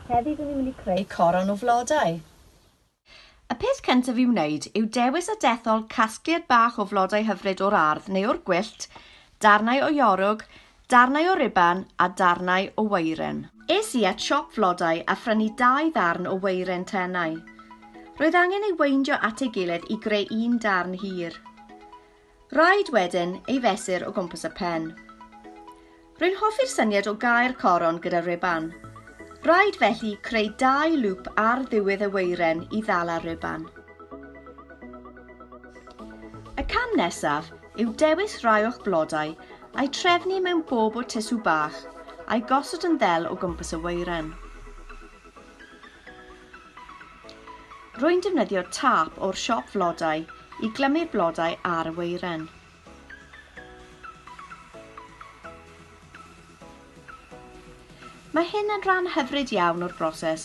Heddi dyn ni'n mynd i creu coron o flodau. Y peth cyntaf i'w wneud yw dewis a dethol casgliad bach o flodau hyfryd o'r ardd neu o'r gwyllt, darnau o iorwg, darnau o ruban a darnau o weiren. Es i at siop flodau a phrynu dau ddarn o weiren tenau. Roedd angen ei weindio at ei gilydd i greu un darn hir. Rhaid wedyn ei fesur o gwmpas y pen. Rwy'n hoffi'r syniad o gaer coron gyda ruban. Rhaid felly creu dau lŵp ar ddiwedd y weiren i ddala'r ruban. Y cam nesaf yw dewis rhai o'ch blodau a'u trefnu mewn bob o tusw bach a'u gosod yn ddel o gwmpas y weiren. Rwy'n defnyddio tâp o'r siop flodau i glymu'r blodau ar y weiren. Mae hyn yn rhan hyfryd iawn o'r broses,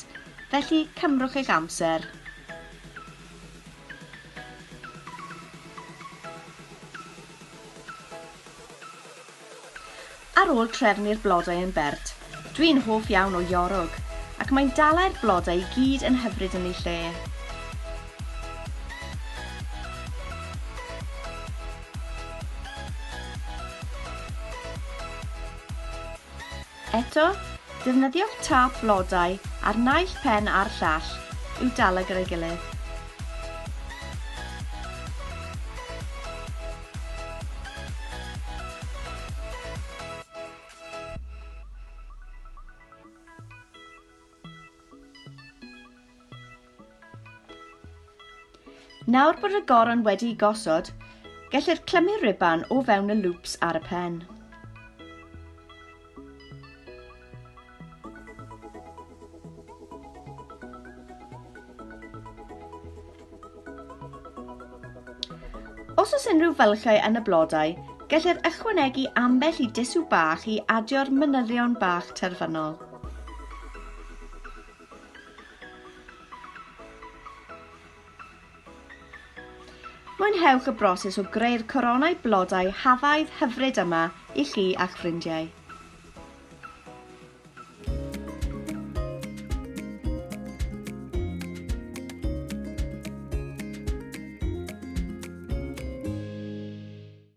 felly cymrwch eich amser. Ar ôl trefnu'r blodau yn bert, dwi'n hoff iawn o iorwg, ac mae'n dalau'r blodau i gyd yn hyfryd yn eu lle. Eto, defnyddiwch tâp blodau ar naill pen a'r llall i'w dala gyda'i gilydd. Nawr bod y goron wedi'i gosod, gellir clymu'r ruban o fewn y loops ar y pen. Os oes unrhyw fylchau yn y blodau, gellir ychwanegu ambell i dusw bach i adio'r manylion bach terfynol. Mwynhewch y broses o greu'r coronau blodau hafaidd hyfryd yma i chi a'ch ffrindiau.